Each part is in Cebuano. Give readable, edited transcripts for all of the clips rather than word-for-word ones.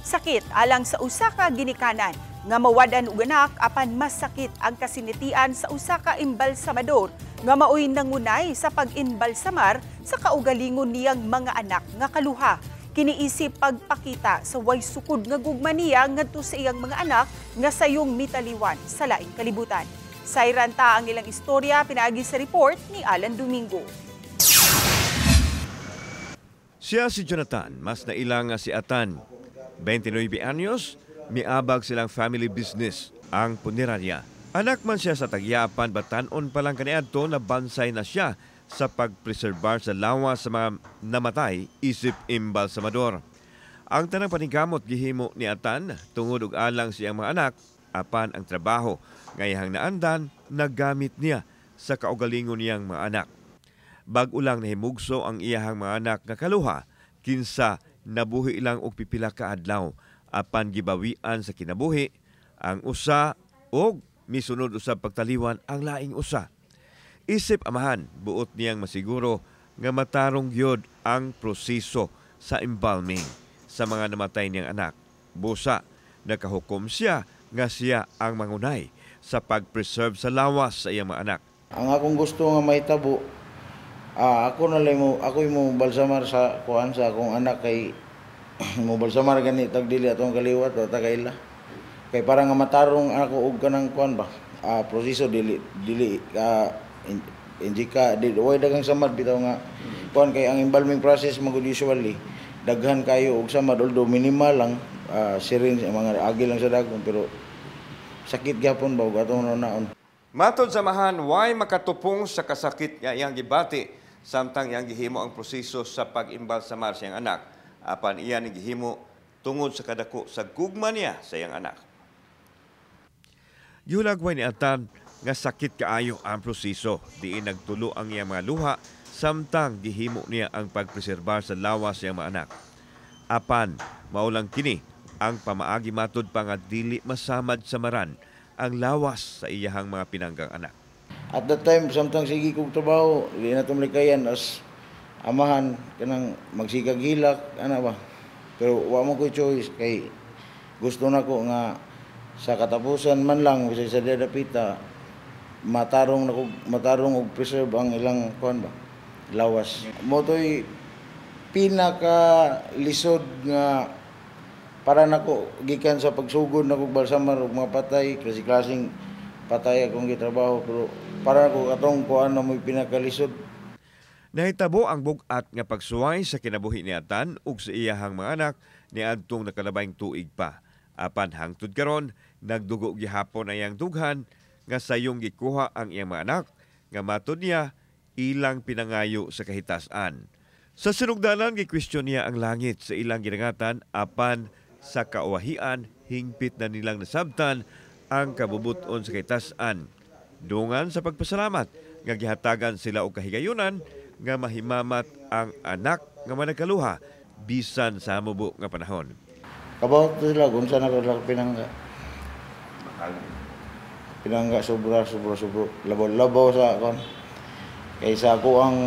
Sakit alang sa usa ka ginikanan nga mawad-an og anak, apan mas sakit ang kasinatian sa usa ka imbalsamador nga maoy nangunay sa pag-imbalsamar sa kaugalingon niyang mga anak nga kaluha. Kini isip pagpakita sa way sukod nga gugma niya ngadto sa iyang mga anak nga sayong mitaliwan sa laing kalibutan. Sayran ta ang ilang istorya pinaagi sa report ni Alan Domingo. Siya si Jonathan, mas naila nga si Atan. 29 anyos, miabag silang family business, ang punerarya. Anak man siya sa tagyapan, batanon pa lang kaniadto na bansay na siya sa pagpreserbar sa lawas sa mga namatay isip imbalsamador. Ang tanang paningkamot gihimo ni Atan tungod og alang siyang mga anak, apan ang trabaho nga iyang naandan nagamit niya sa kaugalingon niyang mga anak. Bag-o lang nahimugso ang iyahang mga anak nga kaluha, kinsa nabuhi lang og pipila ka adlaw, apan gibawian sa kinabuhi ang usa og misunod usab pagtaliwan ang laing usa. Isip amahan, buot niyang masiguro nga matarong gyud ang proseso sa embalming sa mga namatay niyang anak. Busa, nakahukom siya nga siya ang mangunay sa pag-preserve sa lawas sa iyang mga anak. Ang akong gusto nga mahitabo, ako na lang mo, ako mo balsamar sa kuan sa akong anak kay mo balsamar gani tag dili atong kaliwat o ta kaila. Kay para nga matarong ako og kanang kuan ba? Proseso dili dili injika di way daghang samad bitaw nga kuan, kay ang embalming process man gud usually daghan kayo og samad, although minimal lang, syringe ang mga agi lang sa dagkon, pero sakit gyapon ba og atong naon. Matod sa amahan, way makatupong sa kasakit nga iyang gibati samtang iyang gihimo ang proseso sa pag-imbalsamar sa iyang anak. Apan iya ni gihimo tungod sa kadako sa gugma niya sa iyang anak. Gihulagway ni Atan nga sakit kaayo ang proseso. Diin nagtulo ang iyang mga luha samtang gihimo niya ang pagpreserbar sa lawas sa iyang mga anak. Apan, mao lang kini ang pamaagi matod pa nga dili masamad samaran ang lawas sa iyahang mga pinanggang anak. At that time, samtang sige kog trabaho, di na tumlikayan as amahan kanang magsigag hilak ana ba. Pero wa mo koy choice kay gusto nako nga sa katapusan man lang bisag sa dapita matarong nako, matarong og preserve ang ilang kuan ba, lawas. Mao to'y pinaka lisod nga para nako gikan sa pagsugod nako balsamar og mga patay, klase-klaseng patay akong gitrabaho, pero para nako atong kuan na mo'y pinakalisod. Nahitabo ang bug-at nga pagsuway sa kinabuhi ni Atan ug sa iyahang mga anak niadtong nakalabayng tuig pa. Apan hangtod karon, nagdugo gihapon ang iyang dughan nga sayong gikuha ang iyang mga anak nga matod niya ilang pinangayo sa kahitasan. Sa sinugdanan, gi-question niya ang langit sa ilang ginangatan, apan sa kauwahian hingpit na nilang nasabtan ang kabubuton sa kahitasan. Dungan sa pagpasalamat nga gihatagan sila og kahigayunan nga mahimamat ang anak nga managkaluha bisan sa mubo nga panahon. Kabawat sila kung saan ako sila pinangga. Pinangga sobra, sobra, sobra. Labaw-labaw sa akon. Kay sa ako ang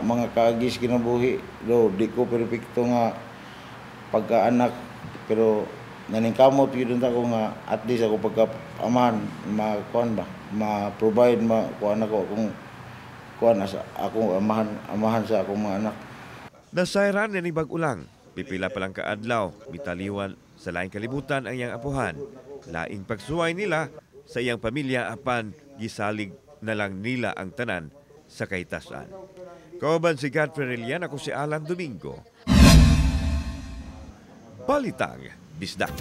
mga kaagis kinabuhi, do di ko perpekto nga pagkaanak, pero naningkamot gyud ako nga at least ako pagka amahan ma kuan ba, ma-provide, ma kuan ako kung kuan sa akong amahan amahan sa akong mga anak. Nasayran ni bag ulang, pipila pa lang kaadlaw, mitaliwan sa laing kalibutan ang iyang apuhan. Laing pagsuway nila sa iyang pamilya, apan gisalig na lang nila ang tanan sa kahitasan. Kauban si Godfrey Relian, ako si Alan Domingo. Balitang Bisdak.